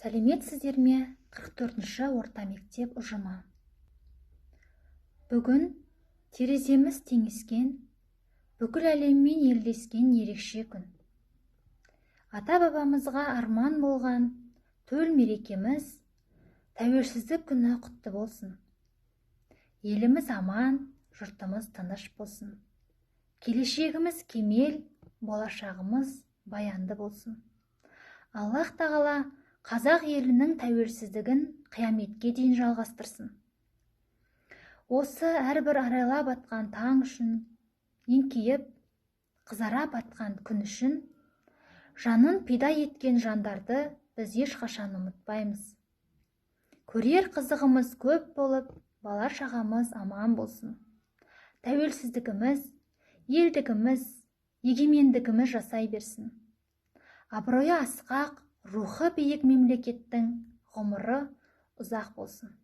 Сәлеметсіздер ме, 44-ші орта мектеп ұжымы! Бүгін тереземіз теңескен, бүкіл әлеммен елдескен ерекше күн. Ата-бабамызға арман болған төл мерекеміз, Тәуелсіздік күні құтты болсын! Еліміз аман, жұртымыз тыныш болсын! Келешегіміз кемел, болашағымыз баянды болсын! Аллах тағала қазақ елінің тәуелсіздігін қияметке дейін жалғастырсын. Осы әрбір арайлап атқан таң үшін, еңкейіп қызара батқан күн үшін жанын пида еткен жандарды біз ешқашан ұмытпаймыз. Көрер қызығымыз көп болып, бала шағамыз аман болсын. Тәуелсіздігіміз, елдігіміз, егемендігіміз жасай берсін. Абыройы асқақ, рухы биік мемлекеттің ғұмыры ұзақ болсын.